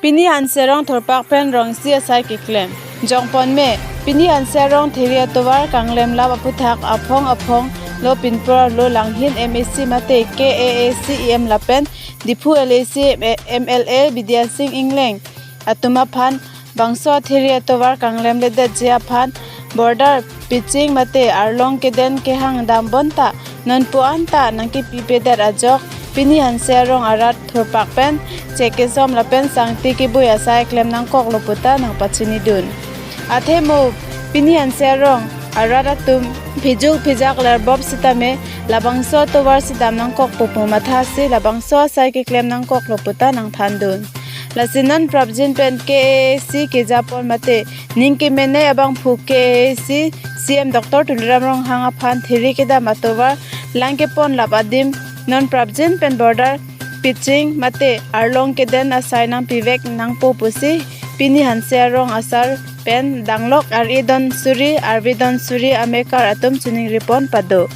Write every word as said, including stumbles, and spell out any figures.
Pini Hanse arong thurpak pen rongsi asai keklem. Jongpon me, pini Hanse arong Thiri atovar kanglemlap aphuthak aphong aphong lo pinpur lo langhin M A C mate K A A C E M lapen Diphu L A C M L A Bidya Sing Engleng atum aphan bangso Thiri atovar kanglemledetji aphan border pitching mate arlong keden kehang dam bonta nonpu anta nangkepipedet ajok pini Hanse arong arat thurpak pen chek kesom lapen sangti kebui asai klem nangkoklo puta nangpachinidun. Athe mo pini Hanse arong arat atum phijul phijak lerbop sitame labangso tovar si dam nangkokpo pu mathasi labangso asai keklem nangkoklo puta nangthandun. Lasi non prapjin pen K A A C kejapon mate ning kemenei abangphu K A A C C M Doctor Tuliram Ronghang aphan Thiri kedam atovar lang keponlap adim non prapjin pen border pitching mate arlong keden asai nangpivek nangpo pusi pini Hanse arong asar pen danglok ar-e don suri arve don suri amekar atum chiningripon pado.